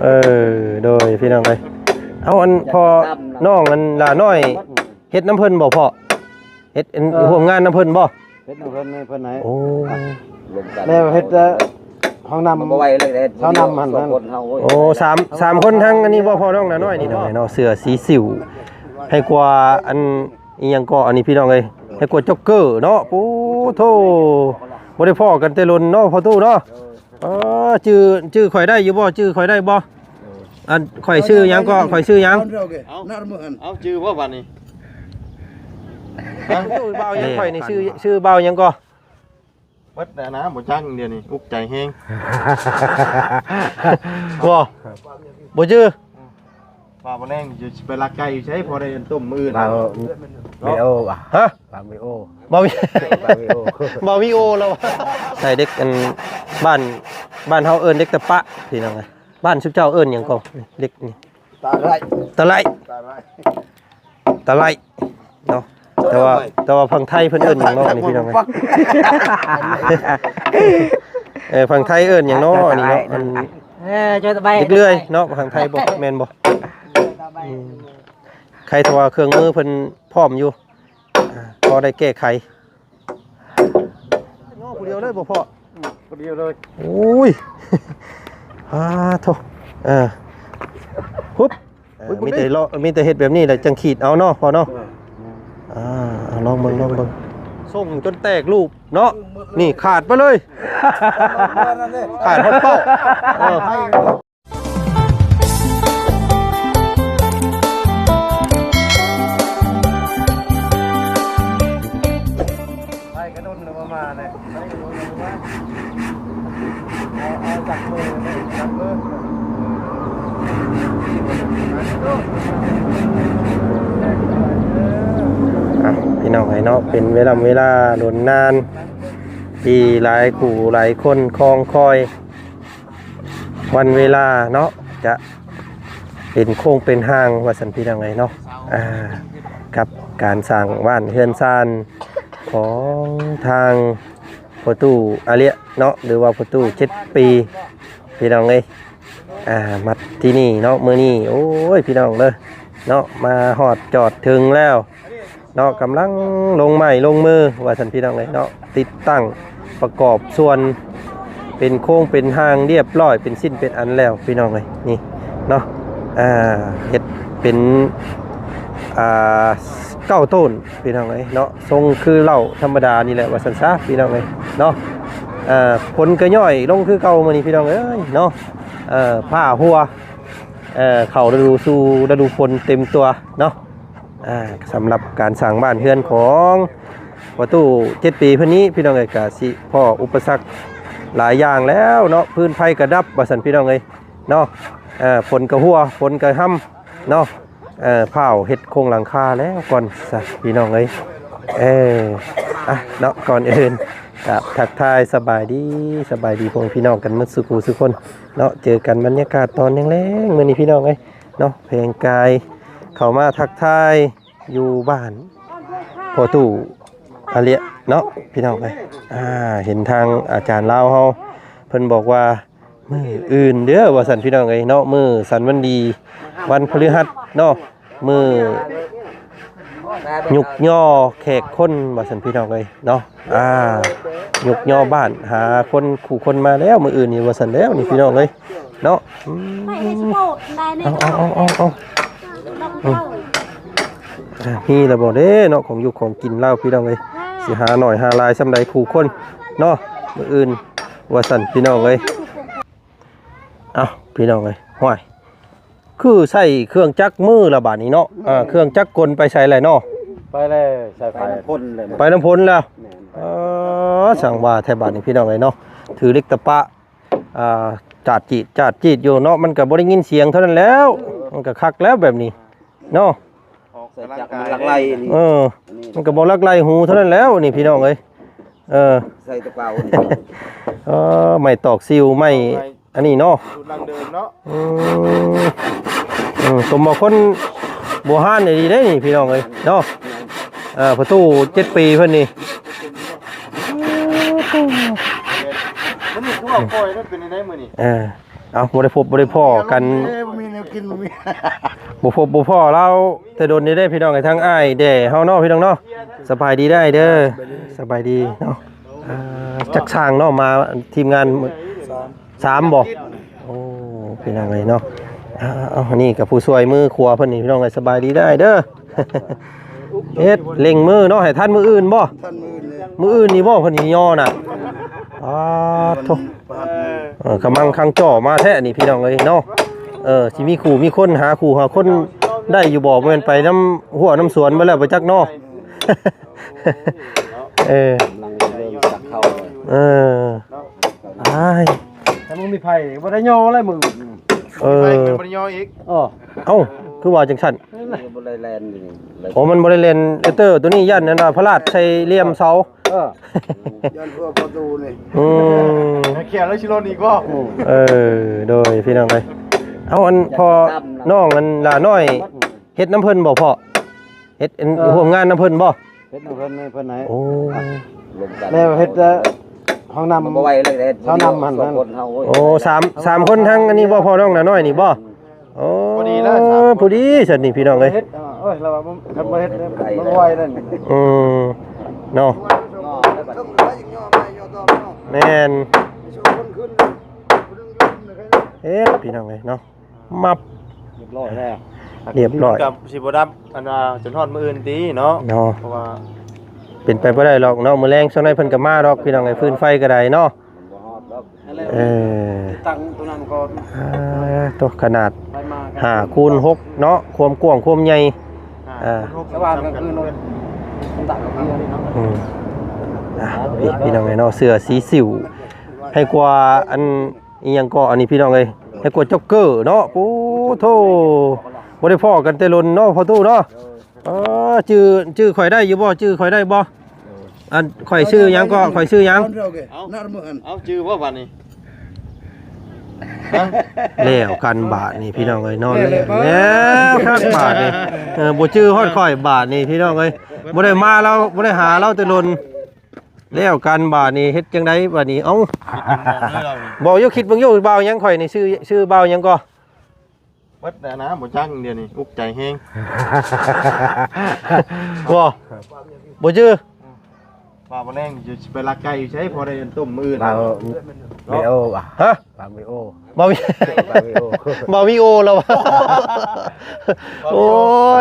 ເອີ ໂດຍ ພີ່ນ້ອງເອີຍ ເອົາ ອັນພໍ່ນ້ອງ ອັນຫຼ້ານ້ອຍ ເຮັດນຳເພິ່ນບໍ່ພໍ່? ເຮັດ ເອີ ຮ່ວມງານນຳເພິ່ນບໍ່? ເຮັດນຳເພິ່ນ ເພິ່ນໃຫ້ ໂອ້ ແລ້ວເຮັດ ເອີ ຫ້ອງນ້ຳ ບໍ່ໄຫວເລີຍເດ້ ເຮົານຳຫັ້ນ ສອງຄົນເຮົາ ໂອ້ຍ ໂອ້ ສາມ ສາມຄົນ ທັງອັນນີ້ບໍ່ ພໍ່ນ້ອງຫຼ້ານ້ອຍນີ້ເນາະ ເນາະ ເສື້ອສີສິວ ໃຫ້ກວ່າອັນ ອີ່ຫຍັງເກາະ ອັນນີ້ ພີ່ນ້ອງເອີຍ ໃຫ້ກວ່າຈັອກເກີເນາະ ໂອ້ໂທ້ ບໍ່ໄດ້ພໍ້ກັນແຕ່ດົນເນາະ ພໍ່ຕູ້ເນາະ. ອໍ ຈື່ ຈື່ຂ້ອຍໄດ້ຢູ່ບໍ່? ຈື່ຂ້ອຍໄດ້ບໍ່? ອັນ ຂ້ອຍຊື່ຫຍັງເກາະ? ຂ້ອຍຊື່ຫຍັງ? ເອົາ ເອົາ ຈື່ບໍ່ບາດນີ້? ຊື່ບ່າວຫຍັງ? ຂ້ອຍນີ້ຊື່ ຊື່ບ່າວຫຍັງເກາະ? ເບິດແລ້ວນະ ບໍ່ຈັກດຽວນີ້ ອຸກໃຈແຮງ ບໍ່ ບໍ່ຈື່. ວ່າບໍ່ແນງຢູ່ ຊິໄປລັກໄກ່ຢູ່ໃສ ພໍໄດ້ອັນຕົ້ມມື້ອື່ນ ເບົາ ເນາະ ເບໂອຫວາ? ຮະ? ເບົາເບໂອ ເບົາເບໂອ ເບົາເບໂອແລ້ວຫວາ? ໃສ່ເດັກອັນ ບ້ານ ບ້ານເຮົາເອີ້ນເດັກຕະປະ ພີ່ນ້ອງເອີຍ ບ້ານຊຸມເຈົ້າເອີ້ນຫຍັງເກາະ ເດັກນີ້? ຕາໄລ ຕາໄລ ຕາໄລ ຕາໄລເນາະ ແຕ່ວ່າ ແຕ່ວ່າຝັ່ງໄທເພິ່ນເອີ້ນຫຍັງເນາະ ອັນນີ້ ພີ່ນ້ອງເອີຍ? ເອີ ຝັ່ງໄທເອີ້ນຫຍັງເນາະ ອັນນີ້ເນາະ ອັນ ເອີ ເຈົ້າສະບາຍ ເດັກເລື່ອຍເນາະ ທາງໄທບໍ່ ແມ່ນບໍ່? ອືມ ໃຄແຕ່ວ່າເຄື່ອງມືເພິ່ນພ້ອມຢູ່ ອ່າ ພໍໄດ້ແກ້ໄຂ. ເນາະ ຜູ້ດຽວເລີຍບໍ່ພໍ່? ອືມ ຜູ້ດຽວເລີຍ. ໂອ້ຍ ອາໂທ້ ເອີ ຮຶບ ເອີ ມີແຕ່ເລາະ ມີແຕ່ເຮັດແບບນີ້ແຫຼະ ຈັ່ງຂີດເອົາເນາະພໍ່ເນາະ. ເອີ ອ່າ ລອງເບິ່ງ ລອງເບິ່ງ ສົ່ງຈົນແຕກລູກເນາະ ນີ້ຂາດໄປເລີຍ ຂາດຮອດເປົ້າ ເອີ. ໄປກະດົນແລ້ວບໍ່ມາເລີຍ ໄປກະດົນແລ້ວບໍ່ມາ ເອົາ ເອົາຈັກມື້ ຈັກມື້ ອ່ະ ພີ່ນ້ອງເອີຍເນາະ ເປັນເວລາ ເວລາດົນນານ ທີ່ຫຼາຍຄູ່ຫຼາຍຄົນຄອງຄອຍ ວັນເວລາເນາະ ຈະເປັນໂຄ້ງເປັນຮ່າງວ່າຊັ້ນ ພີ່ນ້ອງເອີຍເນາະ ອ່າ ກັບການສ້າງບ້ານເຮືອນຊານຂອງທາງພໍ່ຕູ້ອາເລຍເນາະ ຫຼືວ່າພໍ່ຕູ້ເຈັດປີ ພີ່ນ້ອງເອີຍ ອ່າ ມາທີ່ນີ້ເນາະ ມື້ນີ້ ໂອ້ຍ ພີ່ນ້ອງເດີເນາະ ມາຮອດຈອດເຖິງແລ້ວ ເນາະ ກຳລັງລົງໄມ້ລົງມືວ່າຊັ້ນ ພີ່ນ້ອງເອີຍເນາະ ຕິດຕັ້ງປະກອບສ່ວນເປັນໂຄງເປັນຮ່າງລຽບລ້ອຍ ເປັນຊິ້ນເປັນອັນແລ້ວ ພີ່ນ້ອງເອີຍ ນີ້ເນາະ ອ່າ ເຮັດເປັນ ອ່າ ເກົ້າໂຕນ ພີ່ນ້ອງເອີຍເນາະ ຊົງຄືເຫຼົ້າທຳມະດານີ້ແຫຼະວ່າຊັ້ນຊະ ພີ່ນ້ອງເອີຍເນາະ ອ່າ ຝົນກະຍ້ອຍລົງຄືເກົ່າມື້ນີ້ ພີ່ນ້ອງເອີຍເນາະ ເອີ ຟ້າຮົ່ວ ເອີ ເຂົ້າລະດູສູ່ລະດູຝົນເຕັມຕົວເນາະ. ອ່າ ສຳລັບການສ້າງບ້ານເຮືອນຂອງພໍ່ຕູ້ເຈັດປີເພິ່ນນີ້ ພີ່ນ້ອງເອີຍ ກະຊິພໍ້ອຸປະສັກຫຼາຍຢ່າງແລ້ວເນາະ ຟືນໄຟກະດັບວ່າຊັ້ນ ພີ່ນ້ອງເອີຍເນາະ ເອີ ຝົນກະຮົ່ວ ຝົນກະຮຳເນາະ ເອີ ຟ້າວເຮັດໂຄງຫຼັງຄາແລ້ວກ່ອນຊະ ພີ່ນ້ອງເອີຍ ເອີ ອ່ະ ເນາະ ກ່ອນອື່ນກະທັກທາຍສະບາຍດີ ສະບາຍດີພໍ່ແມ່ພີ່ນ້ອງກັນໝົດສູ່ຜູ້ສູ່ຄົນເນາະ ເຈີກັນບັນຍາກາດຕອນແລງໆ ມື້ນີ້ ພີ່ນ້ອງເອີຍ ເນາະ ແພງກາຍເຂົ້າມາທັກທາຍຢູ່ບ້ານພໍ່ຕູ້ອາເລຍເນາະ ພີ່ນ້ອງເອີຍ ອ່າ ເຫັນທາງອາຈານລາວເຮົາເພິ່ນບອກວ່າ ມື້ອື່ນເດີວ່າຊັ້ນ ພີ່ນ້ອງເອີຍເນາະ ມື້ສັນວັນດີ ວັນພະລືຫັດເນາະ ມື້ຍຸກຍໍ້ແຂກຄົນວ່າຊັ້ນ ພີ່ນ້ອງເອີຍເນາະ ອ່າ ຍຸກຍໍ້ບ້ານ ຫາຄົນຄູ່ຄົນມາແລ້ວ ມື້ອື່ນນີ້ວ່າຊັ້ນແລ້ວນີ້ ພີ່ນ້ອງເອີຍເນາະ ອືມ ເອົາ ເອົາ ເອົາ ເອົາ ເອົາ ອືມ ອ່າ ມີແລ້ວບໍ່ເດ້ເນາະ ຂອງຢູ່ຂອງກິນລາວ ພີ່ນ້ອງເອີຍ ຊິຫາໜ້ອຍຫາຫຼາຍສ່ຳໃດຄູ່ຄົນເນາະ ມື້ອື່ນວ່າຊັ້ນ ພີ່ນ້ອງເອີຍ. ເອົ້າ ພີ່ນ້ອງເອີຍ ຫ້ວຍ ຄືໃຊ້ເຄື່ອງຈັກມືລະບາດນີ້ເນາະ ເອີ ເຄື່ອງຈັກກົນໄປໃສແລ້ວເນາະ ໄປແລ້ວ ໃຊ້ໄຟ ໄປນຳຝົນແລ້ວ ໄປນຳຝົນແລ້ວ ແມ່ນ ເອີ ຊ່າງວ່າແທ້ບາດນີ້ ພີ່ນ້ອງເອີຍເນາະ ຖືເຫຼັກຕະປະ ອ່າ ຈາດຈີດ ຈາດຈີດຢູ່ເນາະ ມັນກະບໍ່ໄດ້ຍິນສຽງເທົ່ານັ້ນແລ້ວ ມັນກະຄັກແລ້ວແບບນີ້ເນາະ ອອກກຳລັງກາຍ ເອີ ມັນກະບໍ່ຫຼັກໄຫຼຫູເທົ່ານັ້ນແລ້ວນີ້ ພີ່ນ້ອງເອີຍ ເອີ ໃສ່ຕະເປົາ ເອີ ໄມ້ຕອກຊິວ ໄມ້ ອັນນີ້ເນາະ ສູດດັ້ງເດີມເນາະ ອືມ ອືມ ສົມວ່າຄົນບູຮານອີ່ຫຼີເດ້ນີ້ ພີ່ນ້ອງເອີຍເນາະ ເອີ ພໍ່ຕູ້ເຈັດປີເພິ່ນນີ້ ມື້ນີ້ຄືວ່າປ່ອຍມັນເປັນຈັ່ງໃດມື້ນີ້ ເອີ ເອົ້າ ບໍ່ໄດ້ພົບບໍ່ໄດ້ພໍ້ກັນ ເອີ ບໍ່ມີແນວກິນ ບໍ່ມີ ບໍ່ພົບບໍ່ພໍ້ລາວແຕ່ດົນນີ້ເດ້ພີ່ນ້ອງເອີຍ ທັງອ້າຍແດ່ເຮົາເນາະພີ່ນ້ອງເນາະ. ສະບາຍດີເດີອ້າຍເດີ ສະບາຍດີເນາະ. ອ່າ ຈັກຊ່າງເນາະ ມາທີມງານ ສາມ ສາມບໍ່? ໂອ້ ພີ່ນ້ອງເອີຍເນາະ. ອ່າ ເອົາ ນີ້ກໍຜູ້ຊ່ວຍມືຂວາເພິ່ນນີ້ພີ່ນ້ອງເອີຍ ສະບາຍດີເດີອ້າຍເດີ. ເຮັດເລັ່ງມືເນາະ ໃຫ້ທັນມື້ອື່ນບໍ່? ທັນມື້ອື່ນເລີຍ ມື້ອື່ນນີ້ບໍ່ເພິ່ນຊິຍໍນະ? ປາດໂທ ເອີ ກຳລັງຄັງຈໍ້ມາແທ້ນີ້ພີ່ນ້ອງເອີຍເນາະ. ເອີ ຊິມີຄູ່ມີຄົນ ຫາຄູ່ຫາຄົນໄດ້ຢູ່ບໍ່? ບໍ່ແມ່ນໄປນຳຮົ້ວນຳສວນເບິດແລ້ວບໍ່ຈັກເນາະ. ເອີ ກຳລັງເລີ່ມສັກເຂົ້າເລີຍ ເອີ ອ້າຍ ຖ້າບໍ່ມີໃຜບໍ່ໄດ້ຍໍແລ້ວມຶງ. ເອີ ບໍ່ໄດ້ຍໍອີກ. ເອີ ເອົ້າ ຄືວ່າຈັ່ງຊັ້ນ? ບໍ່ໄດ້ແລ່ນຢູ່ນີ້. ໂອ້ ມັນບໍ່ໄດ້ແລ່ນ ເອີ ໂຕນີ້ຢ້ານອັນວ່າພະລາດໃສ່ຫຼ່ຽມເສົາ. ເອີ ຢ້ານພວກປະຕູນີ້. ອືມ ແຂນລະຊິຫຼົ່ນອີກບໍ່? ເອີ ໂດຍ ພີ່ນ້ອງເອີຍ. ເອົາ ອັນພໍ່ນ້ອງອັນຫຼ້ານ້ອຍ ເຮັດນຳເພິ່ນບໍ່ພໍ່? ເຮັດອັນ ເອີ ຮ່ວມງານນຳເພິ່ນບໍ່? ເຮັດນຳເພິ່ນ ເພິ່ນໃຫ້. ໂອ້ ລົມກັນ ແລ້ວເຮັດແຕ່ຫ້ອງນ້ຳ ມັນບໍ່ໄຫວເລີຍເດ້ ຫ້ອງນ້ຳຫັ້ນ ສອງຄົນເຮົາ. ໂອ້ ສາມ ສາມຄົນ ທັງອັນນີ້ບໍ່ ພໍ່ນ້ອງຫຼ້ານ້ອຍນີ້ບໍ່? ໂອ້ ພໍດີແລ້ວ ສາມຄົນ ພໍດີຊັ້ນນີ້ພີ່ນ້ອງເອີຍ. ເຮັດ ເອີຍ ລາວວ່າ ຄັນບໍ່ເຮັດ ບໍ່ໄຫວເດ້. ອືມ ເນາະ ແມ່ນ ເຮັດ ພີ່ນ້ອງເອີຍເນາະ. ມັບ ຮຽບຮ້ອຍແລ້ວ ຮຽບຮ້ອຍ ກັບຊິບໍ່ດັບ ອັນວ່າຈົນຮອດມື້ອື່ນຕິເນາະ ເນາະ ເພາະວ່າເປັນໄປບໍ່ໄດ້ດອກເນາະ. ມື້ແລງຊ່ວງໃດເພິ່ນກໍມາດອກ ພີ່ນ້ອງເອີຍ ຟືນໄຟກໍໄດ້ເນາະ. ເອີ ຕັ້ງຕົວນັ້ນກ່ອນ ອ່າ ໂຕ ຂະໜາດ ໄປມາກັນ ຫ້າຄູນຫົກເນາະ ຄວາມກວ້າງຄວາມໃຫຍ່. ອ່າ ສະຫວ່າງກາງຄືນ ອືມ ອ່າ ພີ່ນ້ອງເອີຍເນາະ ເສື້ອສີສິວ ໃຫ້ກວ່າອັນ ອີ່ຫຍັງກໍອັນນີ້ພີ່ນ້ອງເອີຍ ໃຫ້ກວ່າຈັອກເກີເນາະ. ໂອ້ໂທ້ ບໍ່ໄດ້ພໍ້ກັນແຕ່ດົນເນາະພໍ່ຕູ້ເນາະ. ເອີ ຈື່ ຈື່ຂ້ອຍໄດ້ຢູ່ບໍ່? ຈື່ຂ້ອຍໄດ້ບໍ່? ອັນ ຂ້ອຍຊື່ຫຍັງກໍ? ຂ້ອຍຊື່ຫຍັງ? ເອົາ ເອົາ ຈື່ບໍ່ບາດນີ້? ແລ້ວກັນບາດນີ້ພີ່ນ້ອງເອີຍເນາະ ແລ້ວ ແລ້ວຄັກບາດນີ້. ເອີ ບໍ່ຈື່ຮອດຂ້ອຍບາດນີ້ພີ່ນ້ອງເອີຍ ບໍ່ໄດ້ມາລາວ ບໍ່ໄດ້ຫາລາວແຕ່ດົນ. ແລ້ວກັນບາດນີ້ ເຮັດຈັ່ງໃດບາດນີ້? ເອົ້າ ບອກຢູ່ ຄິດເບິ່ງຢູ່ ບ່າວຫຍັງຂ້ອຍນີ້ ຊື່ ຊື່ບ່າວຫຍັງກໍ? ເບິດແລ້ວນະ ບໍ່ຈັກດຽວນີ້ ອຸກໃຈແຮງ ບໍ່ ບໍ່ຈື່. ວ່າບໍ່ແລງຊິໄປລັກໄກ່ຢູ່ໃສ ພໍໄດ້ຕົ້ມມື້ອື່ນ ບ່າວມີໂອ ຮະ? ບ່າວມີໂອ ບ່າວມີ ບ່າວມີໂອ ບ່າວມີໂອແລ້ວ ໂອ້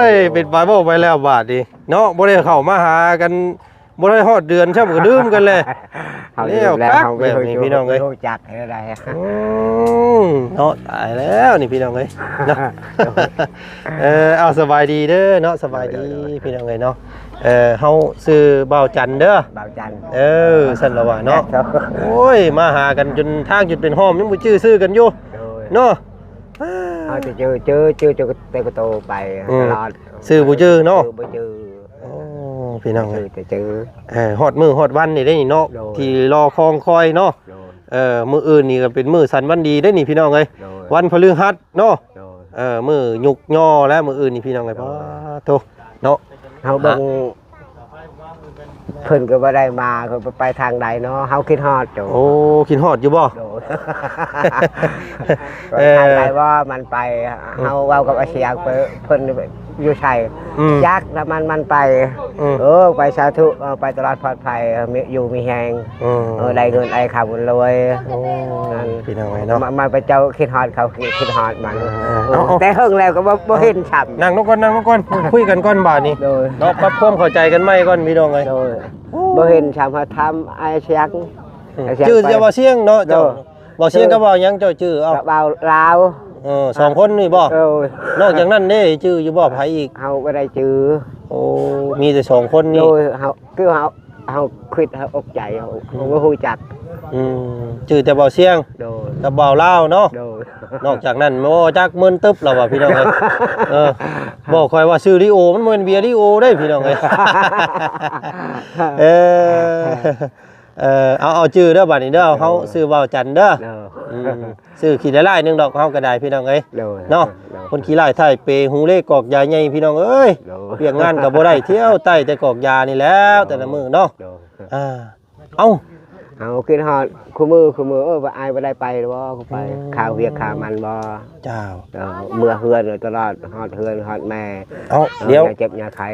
ຍ ເປັນໄປບໍ່ໄປແລ້ວບາດນີ້ເນາະ ບໍ່ໄດ້ເຂົ້າມາຫາກັນ ບໍ່ໄດ້ຮອດເດືອນຊ້ຳກໍລືມກັນແຫຼະ. ເຮົາລືມແລ້ວ ແລ້ວຄັກແບບນີ້ພີ່ນ້ອງເອີຍ ຮູ້ຈັກໃຫ້ໄດ້. ອືມ ເນາະ ຕາຍແລ້ວນີ້ພີ່ນ້ອງເອີຍເນາະ. ເອີ ເອົາ ສະບາຍດີເດີເນາະ ສະບາຍດີ ໂດຍ ໂດຍ ພີ່ນ້ອງເອີຍເນາະ. ເອີ ເຮົາຊື່ບ່າວຈັນເດີ ບ່າວຈັນ ເອີ ຊັ້ນລະວ່າເນາະ. ໂອ້ຍ ມາຫາກັນຈົນທາງຈົນເປັນຫ້ອມ ຍັງບໍ່ຈື່ຊື່ກັນຢູ່ ໂດຍ ເນາະ. ເຮົາຈະຈື່ ຈື່ ຈື່ ຈື່ແຕ່ກະໂຕໄປ ອືມ ຕະຫຼອດ ຊື່ບໍ່ຈື່ເນາະ ຊື່ບໍ່ຈື່. ໂອ້ ພີ່ນ້ອງເອີຍ ຈະຈື່ ເອີ ຮອດມື້ຮອດວັນນີ້ເດ້ນີ້ເນາະ ໂດຍ ທີ່ລໍຄອງຄອຍເນາະ ໂດຍ. ເອີ ມື້ອື່ນນີ້ກໍເປັນມື້ສັນວັນດີເດ້ນີ້ພີ່ນ້ອງເອີຍ ໂດຍ ວັນພະລືຫັດເນາະ ໂດຍ. ເອີ ມື້ຍຸກຍໍແລ້ວມື້ອື່ນນີ້ພີ່ນ້ອງເອີຍ ໂດຍ ປາໂທເນາະ ເຮົາເບິ່ງ ອ່ະ ເພິ່ນກໍບໍ່ໄດ້ມາ ເພິ່ນໄປທາງໃດເນາະ ເຮົາຄິດຮອດໂຕ. ໂອ້ ຄິດຮອດຢູ່ບໍ່? ໂດຍ ເອີ ໄປທາງໃດບໍ່ມັນໄປ ອືມ ເຮົາເວົ້າກັບອາຊຽງ ເພິ່ນ ເພິ່ນຢູ່ໃສ ອືມ ຈັກລະມັນ ມັນໄປ ອືມ ເອີ ໄປສາທຸ ເອີ ໄປຕະຫຼອດປອດໄພ ເອີ ມີ ຢູ່ມີແຮງ ອືມ ເອີ ໄດ້ເງິນໄດ້ຄຳລວຍ. ໂອ້ ນັ້ນ ພີ່ນ້ອງເອີຍເນາະ ມາ ມາໄປເຈົ້າຄິດຮອດເຂົາ ຄິດ ຄິດຮອດມັນ ເອີ ເອີ ເອົາ ເອົາ ແຕ່ເຫິງແລ້ວກໍບໍ່ ບໍ່ເຫັນຊ້ຳ. ນັ່ງລົງກ່ອນ ນັ່ງລົງກ່ອນ ຄຸຍກັນກ່ອນບາດນີ້ ໂດຍ ເນາະ ປັບຄວາມເຂົ້າໃຈກັນໃໝ່ກ່ອນ ພີ່ນ້ອງເອີຍ ໂດຍ. ໂອ້ ບໍ່ເຫັນຊ້ຳ ເຮົາຖາມອ້າຍຊຽງ ອືມ ອ້າຍຊຽງ ຈື່ແຕ່ບ່າວຊຽງເນາະ ເຈົ້າ ໂດຍ ບ່າວຊຽງກັບບ່າວຫຍັງເຈົ້າຈື່? ເອົາ ກັບບ່າວລາວ ເອີ ສອງຄົນນີ້ບໍ່? ໂດຍ ນອກຈາກນັ້ນເດ້ ຈື່ຢູ່ບໍ່ ໃຜອີກ? ເຮົາບໍ່ໄດ້ຈື່. ໂອ້ ມີແຕ່ສອງຄົນນີ້ ໂດຍ ເຮົາ ຄືເຮົາ ເຮົາຄິດ ເຮົາອົກໃຈ ເຮົາ ອືມ ບໍ່ຮູ້ຈັກ ອືມ ຈື່ແຕ່ບ່າວຊຽງ ໂດຍ ກັບບ່າວລາວເນາະ ໂດຍ. ນອກຈາກນັ້ນ ໂອ້ ຈັກເມີນຕຶບແລ້ວວ່າ ພີ່ນ້ອງເອີຍ ເອີ ບໍ່ ຂ້ອຍວ່າຊື່ລີໂອ ມັນບໍ່ແມ່ນເບຍລີໂອເດ້ ພີ່ນ້ອງເອີຍ ເອີ. ເອີ ເອົາ ເອົາຈື່ເດີບາດນີ້ເດີ ໂດຍ ເຮົາຊື່ບ່າວຈັນເດີ ໂດຍ ອືມ ຊື່ຂີ້ລ້າຍໆໜຶ່ງດອກ ເຮົາກໍໄດ້ພີ່ນ້ອງເອີຍ ໂດຍ ເນາະ ໂດຍ ຄົນຂີ້ລ້າຍທ້າຍເປ ຫູເລກອກຢາໃຫຍ່ ພີ່ນ້ອງເອີຍ ໂດຍ ວຽກງານກໍບໍ່ໄດ້ ທ່ຽວໄຕ້ແຕ່ກອກຢານີ້ແລ້ວ ໂດຍ ແຕ່ລະມື້ເນາະ ໂດຍ ອ່າ ເອົ້າ ເຮົາຄິດຮອດຄູ່ມື້ ຄູ່ມື້ ເອີ ວ່າອ້າຍບໍ່ໄດ້ໄປບໍ່ ໄປ ອືມ ຄ່າວຽກຄ່າມັນບໍ່ ເຈົ້າ ເອີ ເມືອເຮືອນຕະຫຼອດ ຮອດເຮືອນຮອດແມ່ ເອົ້າ ເອີ ດຽວ ຍາເຈັບຍາໄຂ້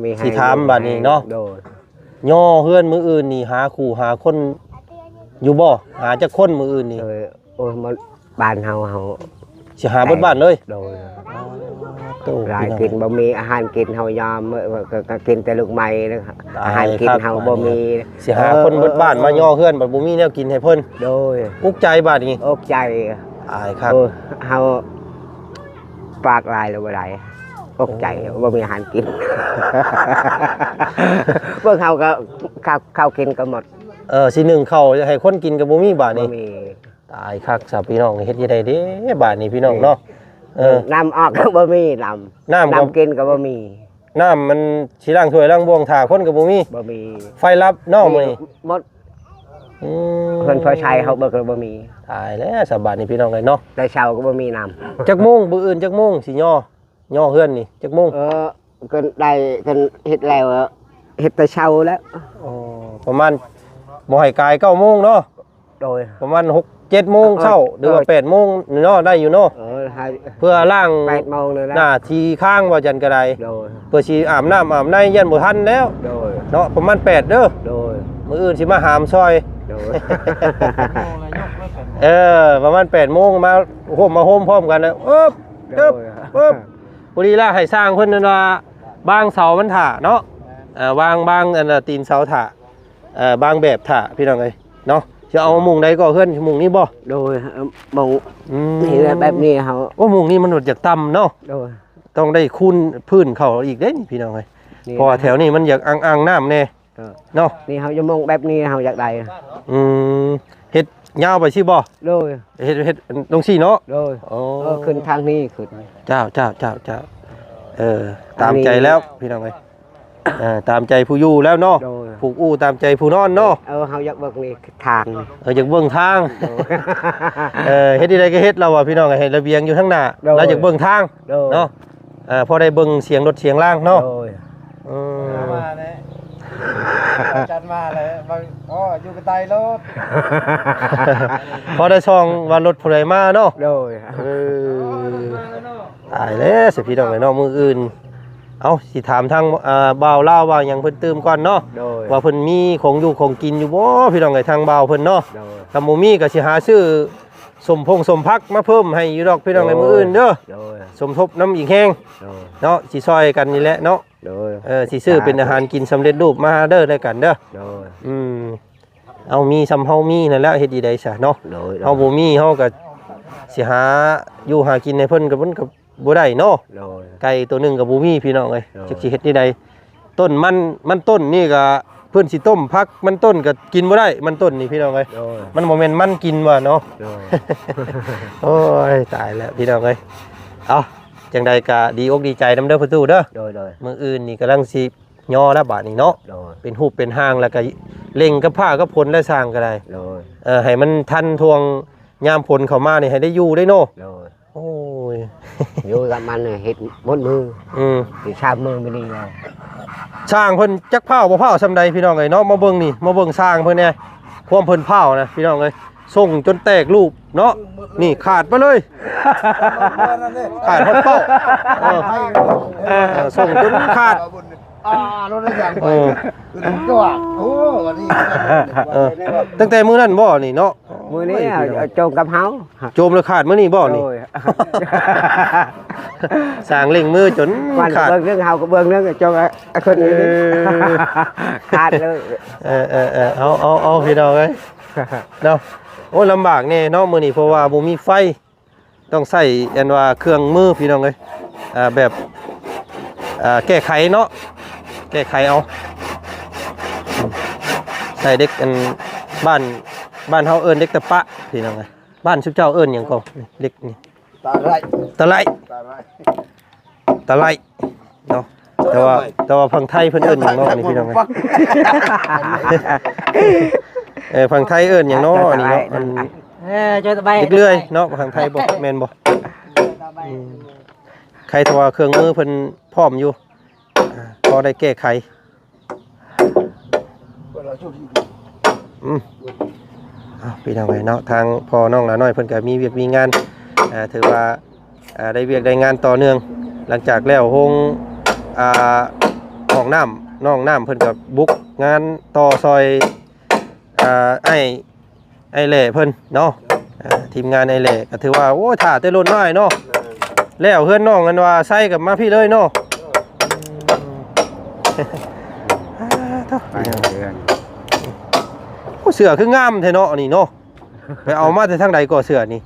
ມີໃຫ້ ຊິຖາມບາດນີ້ເນາະ ໂດຍ ຍໍເຮືອນມື້ອື່ນນີ້ ຫາຄູ່ຫາຄົນຢູ່ບໍ່ ຫາຈັກຄົນມື້ອື່ນນີ້ ເອີ ໂອ້ຍ ມັນ ບ້ານເຮົາ ເຮົາ ຊິຫາເບິດບ້ານເລີຍ ໂດຍ ໂອ້ ຫຼາຍ ພີ່ນ້ອງ ກິນບໍ່ມີອາຫານກິນເຮົາຍາມ ເອີ ກໍ ກໍ ກໍກິນແຕ່ລູກໄມ້ນະ ອາຫານກິນເຮົາບໍ່ມີ ຊິຫາຄົນເບິດບ້ານ ເອີ ມາຍໍເຮືອນ ບັດບໍ່ມີແນວກິນໃຫ້ເພິ່ນ ໂດຍ ອຸກໃຈບາດນີ້ ອຸກໃຈ ອາຍຄັກ ໂອ້ ເຮົາປາກຫຼາຍແລ້ວບໍ່ໄດ້ ອຸກໃຈ ໂອ້ ບໍ່ມີອາຫານກິນ ເບິ່ງເຮົາກໍ ເຂົ້າ ເຂົ້າກິນກໍໝົດ ເອີ ຊິໜຶ້ງເຂົ້າໃຫ້ຄົນກິນກໍບໍ່ມີບາດນີ້ ບໍ່ມີ ຕາຍຄັກຊະພີ່ນ້ອງ ເຮັດຈັ່ງໃດເດ້ບາດນີ້ພີ່ນ້ອງເນາະ ເອີ ເອີ ນ້ຳອອກກໍບໍ່ມີ ນ້ຳ ນ້ຳກໍ ນ້ຳກິນກໍບໍ່ມີ ນ້ຳມັນຊິລ້າງຖ້ວຍລ້າງບ່ວງຖ້າຄົນກໍບໍ່ມີ ບໍ່ມີ ໄຟດັບເນາະມື້ນີ້ ໝົດ ອືມ ເຮືອນພໍໃຊ້ເຮົາເບີກກໍບໍ່ມີ ຕາຍແລ້ວຊະບາດນີ້ພີ່ນ້ອງເອີຍເນາະ ແຕ່ເຊົ້າກໍບໍ່ມີນ້ຳ ຈັກໂມງ ມື້ອື່ນຈັກໂມງຊິຍໍ ຍໍເຮືອນນີ້ຈັກໂມງ ເອີ ເພິ່ນໄດ້ ເພິ່ນເຮັດແລ້ວ ເຮັດແຕ່ເຊົ້າແລ້ວ ອໍ ປະມານ ບໍ່ໃຫ້ກາຍເກົ້າໂມງເນາະ ໂດຍ ປະມານຫົກເຈັດໂມງເຊົ້າ ເອີ ຫຼືວ່າ ເອີ ແປດໂມງເນາະ ໄດ້ຢູ່ເນາະ ເອີ ໃຫ້ ເພື່ອລ້າງ ແປດໂມງນີ້ແຫຼະ ໜ້າທີ່ຄ້າງວ່າຈັ່ງກໍໄດ້ ໂດຍ ເພື່ອຊິອາບນ້ຳອາບໃນ ຢ້ານບໍ່ທັນແລ້ວ ໂດຍ ເນາະ ປະມານແປດເດີ ໂດຍ ມື້ອື່ນຊິມາຫາມຊ່ອຍ ໂດຍ ເອີ ປະມານແປດໂມງ ມາຮ່ວມ ມາໂຮມພ້ອມກັນ ເອີບ ໂດຍ ເອີບ ພໍດີລະໃຫ້ຊ່າງເພິ່ນນັ້ນວ່າ ບາງເສົາມັນຖ້າເນາະ ເອີ ວາງ ວາງອັນນ່າ ຕີນເສົາຖ້າ ເອີ ບາງແບບຖ້າ ພີ່ນ້ອງເອີຍເນາະ ຈະເອົາມຸງໃດກໍເຮືອນ ມຸງນີ້ບໍ່ ໂດຍ ເອີ ມຸງ ອືມ ນີ້ແຫຼະ ແບບນີ້ເຮົາ ໂອ້ ມຸງນີ້ມັນຢາກຕ່ຳເນາະ ໂດຍ ຕ້ອງໄດ້ຄູນພື້ນເຂົ້າອີກເດ້ນີ້ ພີ່ນ້ອງເອີຍ ນີ້ ເພາະວ່າແຖວນີ້ມັນຢາກອ່າງໆນ້ຳແດ່ ເອີ ເນາະ ນີ້ເຮົາຈະມຸງແບບນີ້ເຮົາຢາກໄດ້ ອືມ ເຮັດຍາວໄປຊີ້ບໍ່ ໂດຍ ເຮັດ ເຮັດຈັ່ງຊີ້ເນາະ ໂດຍ ໂອ້ ເອີ ຂຶ້ນທາງນີ້ຂຶ້ນ ເຈົ້າ ເຈົ້າ ເຈົ້າ ເຈົ້າ ເອີ ຕາມໃຈແລ້ວ ພີ່ນ້ອງເອີຍ ເອີ ຕາມໃຈຜູ້ຢູ່ແລ້ວເນາະ ໂດຍ ຜູກອູ້ຕາມໃຈຜູ້ນອນເນາະ ເອີ ເຮົາຢາກເບິ່ງນີ້ທາງ ເອີ ຢາກເບິ່ງທາງ ໂດຍ ເອີ ເຮັດຈັ່ງໃດກໍເຮັດລະວ່າ ພີ່ນ້ອງ ໃຫ້ລະບຽງຢູ່ທາງໜ້າ ໂດຍ ລະຢາກເບິ່ງທາງ ໂດຍ ເນາະ ເອີ ພໍໄດ້ເບິ່ງສຽງລົດສຽງລາງເນາະ ໂດຍ ອືມ ມາແລ້ວ ຈັດມາແລ້ວ ໂອ້ ຢູ່ກະໄຕລົດ ພໍໄດ້ສ່ອງວ່າລົດຜູ້ໃດມາເນາະ ໂດຍ ເອີ ຕາຍແລ້ວຊິພີ່ນ້ອງເອີຍເນາະ ມື້ອື່ນ ເອົ້າ ຊິຖາມທາງ ອ່າ ບ່າວລາວວ່າຫຍັງເພິ່ນຕື່ມກ່ອນເນາະ ໂດຍ ວ່າເພິ່ນມີຂອງຢູ່ຂອງກິນຢູ່ບໍ່ ພີ່ນ້ອງເອີຍ ທາງບ່າວເພິ່ນເນາະ ໂດຍ ຄັນບໍ່ມີກໍຊິຫາຊື້ ສົມພົງສົມຜັກມາເພີ່ມໃຫ້ຢູ່ດອກພີ່ນ້ອງໃນມື້ອື່ນເດີ ໂດຍ ສົມທົບນຳອີກແຮງ ໂດຍ ເນາະ ຊິຊ່ອຍກັນນີ້ແຫຼະເນາະ ໂດຍ ເອີ ຊິຊື້ເປັນອາຫານກິນສຳເລັດຮູບມາເດີ ແລະກັນເດີ ໂດຍ ອືມ ເອົາ ມີສ່ຳເຮົາມີນັ້ນແຫຼະ ເຮັດຈັ່ງໃດຊະເນາະ ໂດຍ ເຮົາບໍ່ມີ ເຮົາກໍຊິຫາຢູ່ຫາກິນໃຫ້ເພິ່ນ ກໍມັນກໍ ບໍ່ໄດ້ເນາະ ໂດຍ ໄກ່ໂຕໜຶ່ງກໍບໍ່ມີພີ່ນ້ອງເອີຍ ໂດຍ ຈັກຊິເຮັດແນວໃດ ຕົ້ນມັນ ມັນຕົ້ນນີ້ກໍເພິ່ນຊິຕົ້ມຜັກ ມັນຕົ້ນກໍກິນບໍ່ໄດ້ ມັນຕົ້ນນີ້ພີ່ນ້ອງເອີຍ ໂດຍ ມັນບໍ່ແມ່ນມັນກິນວ່າເນາະ ໂດຍ ໂອ້ຍ ຕາຍແລ້ວພີ່ນ້ອງເອີຍ ເອົ້າ ຈັ່ງໃດກໍດີອົກດີໃຈນຳເດີພໍ່ຕູ້ເດີ ໂດຍ ໂດຍ ມື້ອື່ນນີ້ກຳລັງຊິຍໍແລ້ວບາດນີ້ເນາະ ໂດຍ ເປັນຮູບເປັນຮ່າງ ແລ້ວກໍເລັ່ງກັບຟ້າກັບຝົນແລ້ວຊ່າງກໍໄດ້ ໂດຍ ເອີ ໃຫ້ມັນທັນຊ່ວງຍາມຝົນເຂົ້າມານີ້ ໃຫ້ໄດ້ຢູ່ໄດ້ເນາະ ໂດຍ ໂອ້ຍ ຢູ່ກັບມັນເຮັດໝົດມື້ ອືມ ຊິຊາບມື້ມື້ນີ້ແລ້ວ ຊ່າງເພິ່ນຈັກພ້າວບໍ່ພ້າວສ່ຳໃດພີ່ນ້ອງເອີຍເນາະ ມາເບິ່ງນີ້ ມາເບິ່ງຊ່າງເພິ່ນແດ່ ຄວາມເພິ່ນພ້າວນະພີ່ນ້ອງເອີຍ ສົ່ງຈົນແຕກຮູບເນາະ ນີ້ຂາດໄປເລີຍ ຂາດຮອດເປົ້າ ເອີ ເອີ ສົ່ງຈົນຂາດ ອ່າ ລົດໄດ້ຢ່າງໄປ ເອີ ຄືວ່າ ໂອ້ ອັນນີ້ ເອີ ຕັ້ງແຕ່ມື້ນັ້ນບໍ່ນີ້ເນາະ ມື້ນີ້ ໂອ້ຍ ພີ່ນ້ອງ ໂຈມກັບເຮົາ ໂຈມແລ້ວຂາດມື້ນີ້ບໍ່ນີ້ ໂດຍ ສ້າງເລັ່ງມືຈົນຂາດ ເບິ່ງເລື່ອງເຮົາກໍເບິ່ງເລື່ອງຈອງ ເອີ ຄົນອື່ນ ເອີ ຂາດເລີຍ ເອີ ເອີ ເອີ ເອົາ ເອົາ ເອົາ ພີ່ນ້ອງເອີຍ ເນາະ ໂອ້ ລຳບາກແດ່ເນາະມື້ນີ້ ເພາະວ່າບໍ່ມີໄຟ ຕ້ອງໃຊ້ອັນວ່າເຄື່ອງມືພີ່ນ້ອງເອີຍ ອ່າ ແບບ ອ່າ ແກ້ໄຂເນາະ ແກ້ໄຂເອົາ ໃຊ້ເຫຼັກອັນບ້ານ ບ້ານເຮົາເອີ້ນເຫຼັກຕະປະພີ່ນ້ອງເອີຍ ບ້ານຊຸມເຈົ້າເອີ້ນຫຍັງກໍເຫຼັກນີ້ ຕະໄລ ຕະໄລ ຕະໄລ ຕະໄລເນາະ ແຕ່ວ່າ ແຕ່ວ່າຝັ່ງໄທເພິ່ນເອີ້ນຫຍັງເນາະ ອັນນີ້ພີ່ນ້ອງເອີຍ ເອີ ຝັ່ງໄທເອີ້ນຫຍັງເນາະ ອັນນີ້ເນາະ ອັນ ເອີ ເຈົ້າສະບາຍ ເລັກເລື່ອຍເນາະ ທາງໄທບໍ່ ແມ່ນບໍ່ ອືມ ໃຄແຕ່ວ່າເຄື່ອງມືເພິ່ນພ້ອມຢູ່ ອ່າ ພໍໄດ້ແກ້ໄຂ ອືມ ເອົາ ພີ່ນ້ອງເອີຍເນາະ ທາງພໍ່ນ້ອງຫຼ້ານ້ອຍເພິ່ນກໍມີວຽກມີງານ ເອີ ຖືວ່າ ເອີ ໄດ້ວຽກໄດ້ງານຕໍ່ເນື່ອງ ຫຼັງຈາກແລ້ວໂຮງ ອ່າ ຫ້ອງນ້ຳ ນ້ອງນ້ຳເພິ່ນກໍບຸກງານຕໍ່ຊ່ອຍ ອ່າ ອ້າຍ ອ້າຍແຫຼ້ເພິ່ນເນາະ ອ່າ ທີມງານອ້າຍແຫຼ້ກໍຖືວ່າ ໂອ້ ຖ້າແຕ່ດົນນ້ອຍເນາະ ແລ້ວເຮືອນນ້ອງອັນວ່າໃສ່ກັບມາພີ້ເລີຍເນາະ ເອີ ອືມ ອ່າ ໂທ້ ໄປເຮືອນ ໂອ້ ເສື້ອຄືງາມແທ້ເນາະນີ້ເນາະ ໄປເອົາມາແຕ່ທາງໃດກໍເສື້ອນີ້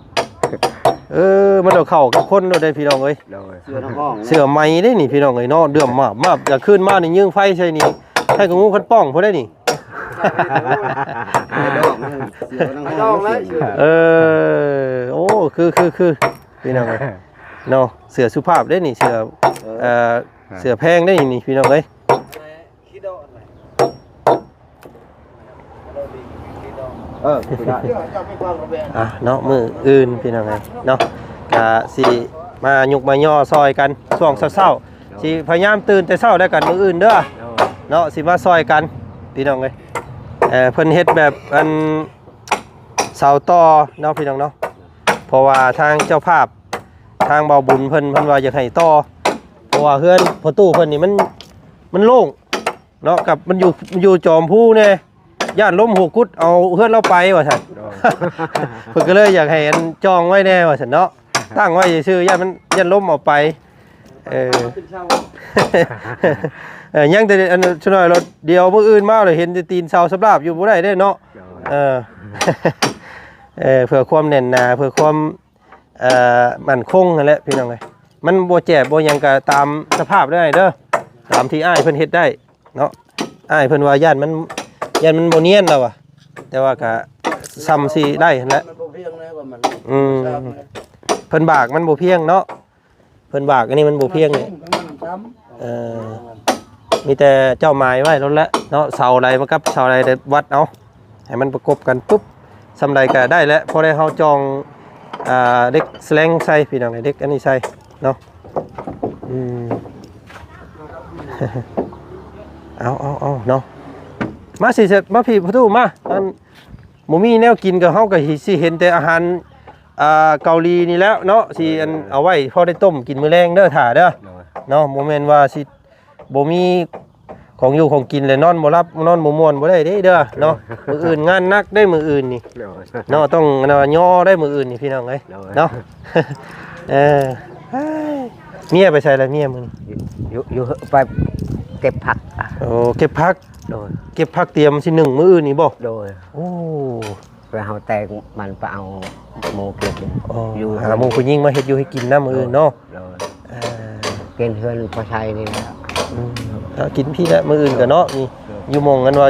ເອີ ມັນເອົາເຂົ້າກັບຄົນໂລດເດ້ພີ່ນ້ອງເອີຍ ໂດຍ ເສື້ອນັກຮ້ອງ ເສື້ອໃໝ່ເດ້ນີ້ພີ່ນ້ອງເອີຍເນາະ ເດືອມມາບໆ ຢາກຄືນມານີ້ຍິງໄຟໃສ່ນີ້ ໃຫ້ກະງູຄັນປ່ອງພຸ້ນເດ້ນີ້ ເສື້ອນັກຮ້ອງ ເອີ ໂອ້ ຄື ຄື ຄື ພີ່ນ້ອງເອີຍເນາະ ເສື້ອສຸພາບເດ້ນີ້ ເສື້ອ ເອີ ເອີ ເສື້ອແພງເດ້ນີ້ພີ່ນ້ອງເອີຍ ເອີ ໄດ້ ອ່ະເນາະ ມື້ອື່ນພີ່ນ້ອງເອີຍເນາະ ກະຊິມາຍຸກມາຍໍ່ຊ່ອຍກັນຊ່ວງເຊົ້າໆ ຊິພະຍາຍາມຕື່ນແຕ່ເຊົ້າແລ້ວກັນມື້ອື່ນເດີ ໂດຍ ເນາະ ຊິມາຊ່ອຍກັນພີ່ນ້ອງເອີຍ ເອີ ເພິ່ນເຮັດແບບອັນເສົາຕໍ່ເນາະພີ່ນ້ອງເນາະ ເພາະວ່າທາງເຈົ້າພາບ ທາງເບົາບຸນເພິ່ນ ເພິ່ນວ່າຢາກໃຫ້ຕໍ່ ເພາະວ່າເຮືອນພໍ່ຕູ້ເພິ່ນນີ້ມັນ ມັນໂລ່ງ ເນາະ ກັບມັນຢູ່ ຢູ່ຈອມພູແດ່ ຢ້ານລົມຫົວກຸດເອົາເຮືອນລາວໄປວ່າຊັ້ນ ໂດຍ ເພິ່ນກໍເລີຍຢາກໃຫ້ອັນຈອງໄວ້ແດ່ວ່າຊັ້ນເນາະ ຕັ້ງໄວ້ຊື່ໆ ຢ້ານມັນ ຢ້ານລົມເອົາໄປ ເອີ ເອີ ຍັງແຕ່ອັນ ຊະນ້ອຍລົດ ດຽວມື້ອື່ນມາແລ້ວເຫັນແຕ່ຕີນເສົາສຳລາບຢູ່ ບໍ່ໄດ້ເດ້ເນາະ ໂດຍ ເອີ ເອີ ເພື່ອຄວາມແໜ້ນໜາ ເພື່ອຄວາມ ເອີ ໝັ້ນຄົງຫັ້ນແຫຼະພີ່ນ້ອງເອີຍ ມັນບໍ່ແຈບບໍ່ຫຍັງກໍຕາມສະພາບເດີອ້າຍເດີ ຕາມທີ່ອ້າຍເພິ່ນເຮັດໄດ້ເນາະ ອ້າຍເພິ່ນວ່າຢ້ານມັນ ຢ້ານມັນບໍ່ນຽນລາວວ່າ ແຕ່ວ່າກໍຊ່ຳຊິໄດ້ຫັ້ນແຫຼະ ມັນບໍ່ພຽງນະວ່າມັນ ອືມ ເພິ່ນບາກມັນບໍ່ພຽງເນາະ ເພິ່ນບາກອັນນີ້ມັນບໍ່ພຽງນີ້ ເອີ ມີແຕ່ເຈົ້າໝາຍໄວ້ໂລດແຫຼະເນາະ ເສົາໃດມາກັບເສົາໃດ ວັດເອົາ ໃຫ້ມັນປະກົບກັນປຶບ ສ່ຳໃດກໍໄດ້ແຫຼະ ພໍໄດ້ເຮົາຈອງ ອ່າ ເຫຼັກສະແລງໃສ່ພີ່ນ້ອງ ເຫຼັກອັນນີ້ໃສ່ເນາະ ອືມ ເອົາ ເອົາ ເອົາເນາະ ມາຊິ ມາພີ້ພໍ່ຕູ້ມາ ອັນ ບໍ່ມີແນວກິນກໍ ເຮົາກໍຊິເຫັນແຕ່ອາຫານ ອ່າ ເກົາຫຼີນີ້ແຫຼະເນາະ ຊິອັນ ເອີ ເອົາໄວ້ພໍໄດ້ຕົ້ມກິນມື້ແລງເດີ ຖ້າເດີ ໂດຍ ເນາະ ບໍ່ແມ່ນວ່າຊິ ບໍ່ມີຂອງຢູ່ຂອງກິນແລ້ວນອນບໍ່ຫຼັບນອນບໍ່ມ່ວນບໍ່ໄດ້ເດ້ເດີເນາະ ມື້ອື່ນງານໜັກເດ້ມື້ອື່ນນີ້ ໂດຍ ເນາະ ຕ້ອງ ເນາະ ຍໍໄດ້ມື້ອື່ນນີ້ພີ່ນ້ອງເອີຍ ໂດຍ ເນາະ ເອີ ເມຍໄປໃສລະເມຍມື້ນີ້ ຢູ່ ຢູ່ ຢູ່ ໄປເກັບຜັກ ໂອ້ ເກັບຜັກ ໂດຍ ເກັບຜັກຕຽມຊິໜຶ້ງມື້ອື່ນນີ້ບໍ່ ໂດຍ ໂອ້ ເພື່ອເຮົາແຕ່ງມັນໄປເອົາໝູ່ກິນ ໂອ້ ຢູ່ ຫາໝູ່ຜູ້ຍິງມາເຮັດຢູ່ເຮັດກິນນຳມື້ອື່ນເນາະ ໂດຍ ເອີ ເປັນເຮືອນພໍ່ໄຊນີ້ແຫຼະ ອືມ ເອົາກິນພີ້ແຫຼະມື້ອື່ນກໍເນາະ ນີ້ ໂດຍ ຢູ່ໝ່ອງອັນວ່າ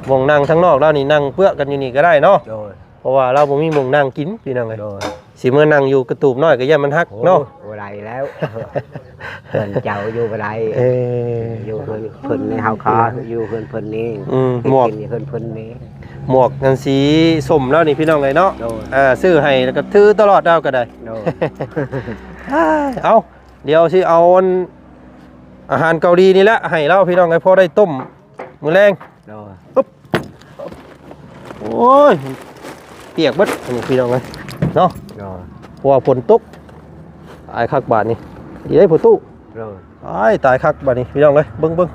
ໝ່ອງນັ່ງທາງນອກລາວນີ້ ນັ່ງເປືອກກັນຢູ່ນີ້ກໍໄດ້ເນາະ ໂດຍ ເພາະວ່າລາວບໍ່ມີໝ່ອງນັ່ງກິນພີ່ນ້ອງເອີຍ ໂດຍ ຊິເມືອນັ່ງຢູ່ກະຕູບນ້ອຍກໍຢ້ານມັນຫັກເນາະ ໂອ້ຍ ບໍ່ໄດ້ແລ້ວ ເຮືອນເຈົ້າຢູ່ບໍ່ໄດ້ ເອີ ຢູ່ເຮືອນເພິ່ນນີ້ ເຮົາຂໍຢູ່ເຮືອນເພິ່ນນີ້ ອືມ ກິນຢູ່ເຮືອນເພິ່ນນີ້ ໝວກອັນສີສົ້ມແລ້ວນີ້ພີ່ນ້ອງເອີຍເນາະ ໂດຍ ເອີ ຊື້ໃຫ້ແລ້ວກໍຖືຕະຫຼອດເອົາກໍໄດ້ ໂດຍ ເອົາ ດຽວຊິເອົາອັນ ອາຫານເກົາຫຼີນີ້ແຫຼະໃຫ້ລາວພີ່ນ້ອງເອີຍ ພໍໄດ້ຕົ້ມມື້ແລງ ໂດຍ ປຶບ ໂອ້ຍ ປຽກເບິດອັນນີ້ພີ່ນ້ອງເອີຍເນາະ ໂດຍ ເພາະວ່າຝົນຕົກ ຕາຍຄັກບາດນີ້ ດີໄດ໋ພໍ່ຕູ້ ໂດຍ ຕາຍ ຕາຍຄັກບາດນີ້ພີ່ນ້ອງເອີຍ ເບິ່ງ ເບິ່ງ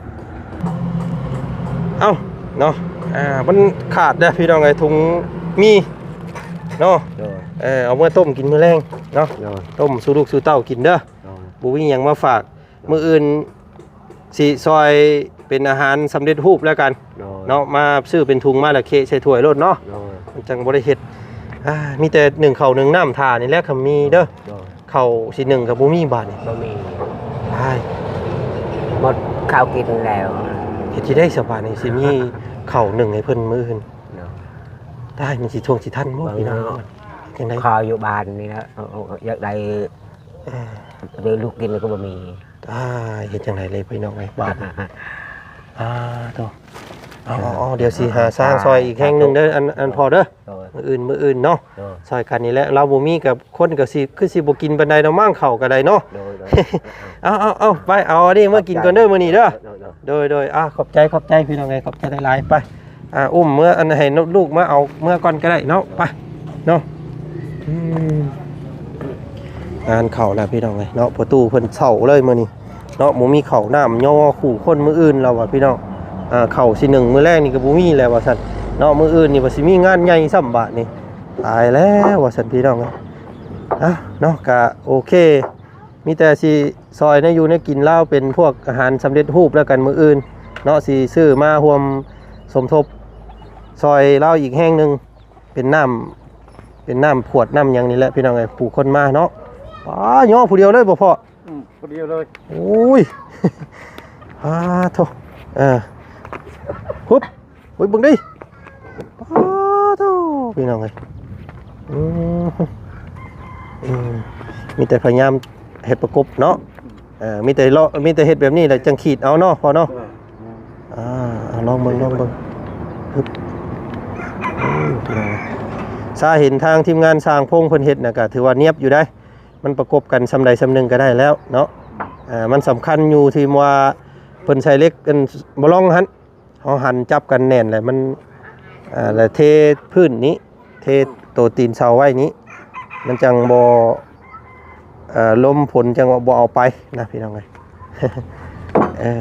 ເອົ້າ ເນາະ ອ່າ ມັນຂາດເດ້ພີ່ນ້ອງເອີຍ ຖົງໝີ່ເນາະ ໂດຍ ເອີ ເອົາມາຕົ້ມກິນມື້ແລງເນາະ ໂດຍ ຕົ້ມສູ່ລູກສູ່ເຕົ້າກິນເດີ ໂດຍ ບໍ່ມີຫຍັງມາຝາກ ໂດຍ ມື້ອື່ນຊິຊ່ອຍເປັນອາຫານສຳເລັດຮູບແລ້ວກັນ ໂດຍ ເນາະ ມາຊື້ເປັນຖົງມາແລ້ວເຄໃສ່ຖ້ວຍໂລດເນາະ ໂດຍ ມັນຈັ່ງບໍ່ໄດ້ເຮັດ ອ່າ ມີແຕ່ໜຶ້ງເຂົ້າໜຶ້ງນ້ຳຖ້ານີ້ແຫຼະ ຄັນມີເດີ ໂດຍ ເຂົ້າຊິໜຶ້ງກໍບໍ່ມີບາດນີ້ ບໍ່ມີ ຕາຍ ໝົດເຂົ້າກິນແລ້ວ ເຮັດຈັ່ງໃດສະບາດນີ້ ຊິມີເຂົ້າໜຶ້ງໃຫ້ເພິ່ນມື້ອື່ນ ໂດຍ ຕາຍ ມັນຊິທ່ວງຊິທັນບໍ່ ເບິ່ງ ພີ່ນ້ອງ ເນາະ ຈັ່ງໃດ ຂໍຢູ່ບ້ານນີ້ແຫຼະ ເອີ ເອີ ເອີ ຢາກໄດ້ ເອີ ເດີລູກກິນກໍບໍ່ມີ ຕາຍ ເຮັດຈັ່ງໃດເລີຍພີ່ນ້ອງເອີຍ ບາດນີ້ ອ່າ ໂທ້ ເອົາ ເອົາ ເອົາ ດຽວຊິຫາຊ່າງຊ່ອຍອີກແຮງໜຶ່ງເດີ ອັນ ອັນພໍ່ເດີ ໂດຍ ມື້ອື່ນ ມື້ອື່ນເນາະ ໂດຍ ຊ່ອຍກັນນີ້ແຫຼະ ລາວບໍ່ມີກັບຄົນກໍຊິ ຄືຊິບໍ່ກິນປານໃດດອກມັ້ງເຂົ້າກໍໄດ້ເນາະ ໂດຍ ໂດຍ ເອົາ ເອົາ ເອົາ ໄປ ເອົາອັນນີ້ມາກິນກ່ອນເດີມື້ນີ້ເດີ ໂດຍ ໂດຍ ໂດຍ ໂດຍ ອ່າ ຂອບໃຈ ຂອບໃຈພີ່ນ້ອງເອີຍ ຂອບໃຈຫຼາຍໆ ໄປ ອ່າ ອຸ້ມເມືອ ອັນ ໃຫ້ລູກມາເອົາເມືອກ່ອນກໍໄດ້ເນາະ ໄປເນາະ. ອືມ ງານເຂົ້າແລ້ວພີ່ນ້ອງເອີຍເນາະ ພໍ່ຕູ້ເພິ່ນເຊົາເລີຍມື້ນີ້ເນາະ ບໍ່ມີເຂົ້ານ້ຳຍໍຄູ່ຄົນມື້ອື່ນແລ້ວວ່າພີ່ນ້ອງ. ອ່າ ເຂົ້າຊິໜຶ້ງມື້ແລງນີ້ກໍບໍ່ມີແລ້ວວ່າຊັ້ນເນາະ ມື້ອື່ນນີ້ວ່າຊິມີງານໃຫຍ່ຊ້ຳບາດນີ້ ຕາຍແລ້ວວ່າຊັ້ນພີ່ນ້ອງເອີຍ. ອ່ະ ເນາະ ກະໂອເຄ ມີແຕ່ຊິຊ່ອຍແນວຢູ່ແນວກິນລາວ ເປັນພວກອາຫານສຳເລັດຮູບແລ້ວກັນມື້ອື່ນເນາະ ຊິຊື້ມາຮ່ວມສົມທົບຊ່ອຍລາວອີກແຮງໜຶ່ງ ເປັນນ້ຳ ເປັນນ້ຳຂວດນ້ຳຫຍັງນີ້ແຫຼະພີ່ນ້ອງເອີຍ ຜູ້ຄົນມາເນາະ. ປ້າ ຍໍຜູ້ດຽວເລີຍບໍ່ພໍ່? ອືມ ຜູ້ດຽວເລີຍ. ໂອ້ຍ ອ້າໂທ້ ເອີ ຮຶບ ໂອ້ຍ ເບິ່ງເດ້ ປ້າໂທ້ ພີ່ນ້ອງເອີຍ. ອືມ ອືມ ມີແຕ່ພະຍາຍາມເຮັດປະກົບເນາະ. ເອີ ມີແຕ່ເລາະ ມີແຕ່ເຮັດແບບນີ້ແຫຼະ ຈັ່ງຂີດເອົາເນາະ ພໍ່ເນາະ. ເອີ ອ່າ ເອົາ ລອງເບິ່ງ ລອງເບິ່ງ. ຮຶບ ໂອ້ ພີ່ນ້ອງເອີຍ ຊາເຫັນທາງທີມງານຊ່າງພົງເພິ່ນເຮັດນະ ກະຖືວ່ານຽບຢູ່ໄດ໋. ມັນປະກົບກັນສ່ຳໃດສ່ຳໜຶ່ງກໍໄດ້ແລ້ວເນາະ. ອ່າ ມັນສຳຄັນຢູ່ທີ່ວ່າເພິ່ນໃສ່ເຫຼັກອັນບະລອງຫັ້ນ ເຮົາຫັນຈັບກັນແໜ້ນແຫຼະ ມັນ ອ່າ ແລ້ວເທພື້ນນີ້ ເທໂຕຕີນເສົາໄວ້ນີ້ ມັນຈັ່ງບໍ່ ເອີ ລົມຝົນຈັ່ງບໍ່ເອົາໄປນະ ພີ່ນ້ອງເອີຍ. ເອີ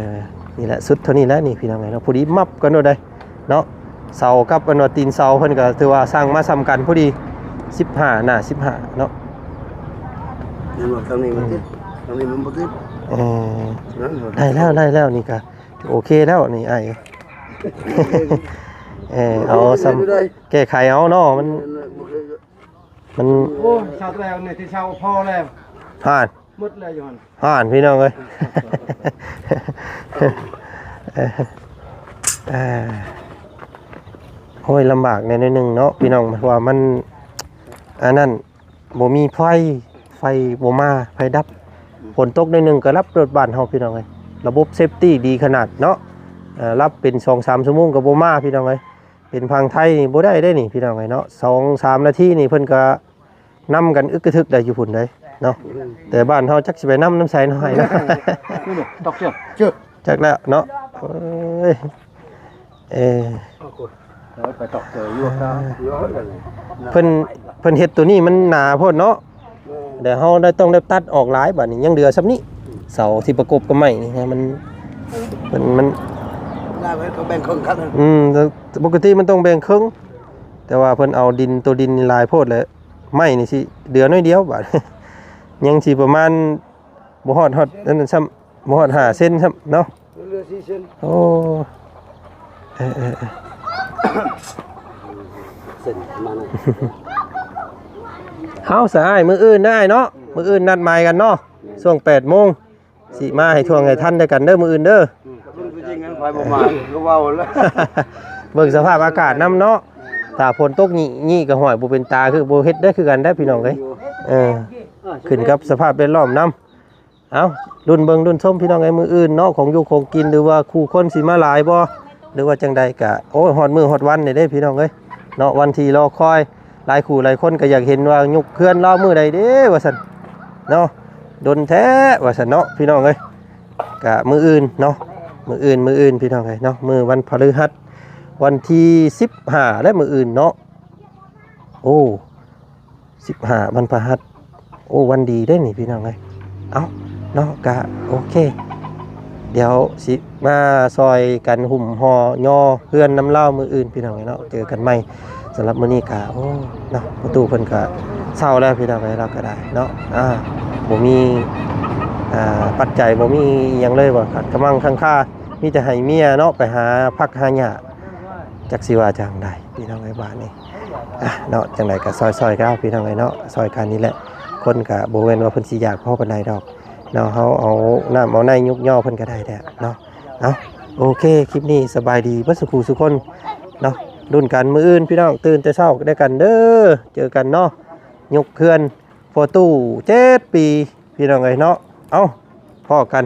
ນີ້ແຫຼະ ສຸດເທົ່ານີ້ແຫຼະນີ້ ພີ່ນ້ອງເອີຍເນາະ ພໍດີມັບກັນໂດດໄດເນາະ. ເສົາກັບອັນວ່າຕີນເສົາເພິ່ນກໍຖືວ່າສ້າງມາສ່ຳກັນພໍດີ ສິບຫ້າ ໜ້າສິບຫ້າເນາະ. ແມ່ນບໍ່? ທາງນີ້ມັນຕິດ ອືມ ທາງນີ້ມັນບໍ່ຕິດ. ເອີ ນັ້ນ ໄດ້ແລ້ວ ໄດ້ແລ້ວ ນີ້ກໍໂອເຄແລ້ວນີ້ອ້າຍ. ເອີ ເອົາສ່ຳ ແກ້ໄຂເອົາເນາະ ມັນ ມັນ ໂອ້ຍ ເຊົາແລ້ວນີ້ ທີ່ເຊົາພໍແລ້ວ ຫານ ໝົດແລ້ວຢູ່ຫັ້ນ ຫານ ພີ່ນ້ອງເອີຍ. ເອີ ໂອ້ຍ ລຳບາກແດ່ໜ້ອຍໜຶ່ງເນາະ ພີ່ນ້ອງ ເພາະວ່າມັນ ອັນນັ້ນ ບໍ່ມີໄຟ ໄຟບໍ່ມາ ໄຟດັບ ຝົນຕົກໜ້ອຍໜຶ່ງກໍດັບໂລດບ້ານເຮົາ ພີ່ນ້ອງເອີຍ. ລະບົບເຊຟຕີ້ດີຂະໜາດເນາະ ເອີ ດັບເປັນສອງສາມຊົ່ວໂມງກໍບໍ່ມາ ພີ່ນ້ອງເອີຍ. ເປັນຝັ່ງໄທນີ້ບໍ່ໄດ້ເດ້ນີ້ ພີ່ນ້ອງເອີຍເນາະ ສອງສາມນາທີນີ້ເພິ່ນກໍ ນຳກັນອຶກກະທຶກໄດ້ຢູ່ພຸ້ນເດ້ເນາະ. ແຕ່ບ້ານເຮົາຈັກຊິໄປນຳນຳໃສເນາະ ໃຫ້ເນາະ ຕອກເຊືອກ ຈັກແລ້ວເນາະ. ເອີຍ ເອີ ໄປຕອກເຊີຢູ່ ເອີ ເພິ່ນ ເພິ່ນເຮັດໂຕນີ້ມັນໜາໂພດເນາະ ແລ້ວເຮົາໄດ້ ຕ້ອງໄດ້ຕັດອອກຫຼາຍ ບາດນີ້ຍັງເຫຼືອສ່ຳນີ້ ເສົາທີ່ປະກົບກັບໄມ້ນີ້ນະ ມັນ ມັນ ມັນ ລາວເຂົາແບ່ງເຄິ່ງຄັກ ອືມ ປົກກະຕິມັນຕ້ອງແບ່ງເຄິ່ງ ແຕ່ວ່າເພິ່ນເອົາດິນ ໂຕດິນນີ້ຫຼາຍໂພດແຫຼະ ໄມ້ນີ້ຊິເຫຼືອໜ້ອຍດຽວບາດ ຍັງຊິປະມານ ບໍ່ຮອດ ຮອດອັນນັ້ນຊ້ຳ ບໍ່ຮອດຫ້າເຊັນຊ້ຳເນາະ ເຫຼືອສີ່ເຊັນ. ໂອ້ ເອີ ເອີ ເອີ ເຊັນປະມານນັ້ນ. ເຮົາສະອ້າຍ ມື້ອື່ນເດີອ້າຍເນາະ ມື້ອື່ນນັດໝາຍກັນເນາະ ຊ່ວງແປດໂມງ ຊິມາໃຫ້ທ່ວງໃຫ້ທັນນຳກັນເດີ ມື້ອື່ນເດີ. ອືມ ເບິ່ງສະພາບອາກາດນຳເນາະ ຖ້າຝົນຕົກນີ້ ນີ້ກໍຫ້ອຍບໍ່ເປັນຕາ ຄືບໍ່ເຮັດໄດ້ຄືກັນໄດ໋ ພີ່ນ້ອງເອີຍ. ເອີ ຂຶ້ນກັບສະພາບແວດລ້ອມນຳ. ເອົ້າ ລຸ້ນເບິ່ງລຸ້ນຊົມ ພີ່ນ້ອງເອີຍ ມື້ອື່ນເນາະ ຂອງຢູ່ຂອງກິນ ຫຼືວ່າຄູ່ຄົນຊິມາຫຼາຍບໍ່ ຫຼືວ່າຈັ່ງໃດກະ ໂອ້ຍ ຮອດມື້ຮອດວັນນີ້ເດ້ ພີ່ນ້ອງເອີຍເນາະ ວັນທີ່ລໍຄອຍ. ຫຼາຍຄູ່ຫຼາຍຄົນກໍຢາກເຫັນວ່າຍົກເຮືອນລາວມື້ໃດເດ້ວ່າຊັ້ນເນາະ ດົນແທ້ວ່າຊັ້ນເນາະ ພີ່ນ້ອງເອີຍ. ກະມື້ອື່ນເນາະ ມື້ອື່ນ ມື້ອື່ນ ພີ່ນ້ອງເອີຍເນາະ ມື້ວັນພະฤຫັດ ວັນທີສິບຫ້າ ແລະ ມື້ອື່ນເນາະ. ໂອ້ ສິບຫ້າ ວັນພະຫັດ ໂອ້ ວັນດີເດ້ນີ້ ພີ່ນ້ອງເອີຍ. ເອົ້າ ເນາະ ກະໂອເຄ ດຽວຊິມາຊ່ອຍກັນຫຸ້ມຫໍ່ຍໍເຮືອນນຳລາວມື້ອື່ນ ພີ່ນ້ອງເອີຍເນາະ ເຈີກັນໃໝ່. ສຳລັບມື້ນີ້ກະ ໂອ້ ເນາະ ພໍ່ຕູ້ເພິ່ນກະເຊົາແລ້ວ ພີ່ນ້ອງເອີຍ ລາວກະໄດ້ເນາະ ອ່າ ບໍ່ມີ ອ່າ ປັດໄຈ ບໍ່ມີອີ່ຫຍັງເລີຍ ວ່າກະກຳລັງຄັງຄາ ມີແຕ່ໃຫ້ເມຍເນາະ ໄປຫາຜັກຫາຫຍ້າ ຈັກຊິວ່າຈັ່ງໃດ ພີ່ນ້ອງເອີຍ ບາດນີ້. ອ່ະ ເນາະ ຈັ່ງໃດກໍຊ່ອຍໆກັນ ພີ່ນ້ອງເອີຍເນາະ ຊ່ອຍກັນນີ້ແຫຼະ. ຄົນກໍບໍ່ແມ່ນວ່າເພິ່ນຊິຢາກພໍປານໃດດອກເນາະ ເຮົາເອົານ້ຳເອົາໃນຍຸກຍໍເພິ່ນກໍໄດ້ແຫຼະເນາະ. ເອົ້າ ໂອເຄ ຄລິບນີ້ສະບາຍດີເບິດສູ່ຜູ້ສູ່ຄົນເນາະ. ລຸ້ນກັນມື້ອື່ນ ພີ່ນ້ອງ ຕື່ນແຕ່ເຊົ້ານຳກັນເດີ ເຈີກັນເນາະ. ຍົກເຮືອນພໍ່ຕູ້ເຈັດປີ ພີ່ນ້ອງເອີຍເນາະ. ເອົ້າ ພໍ້ກັນ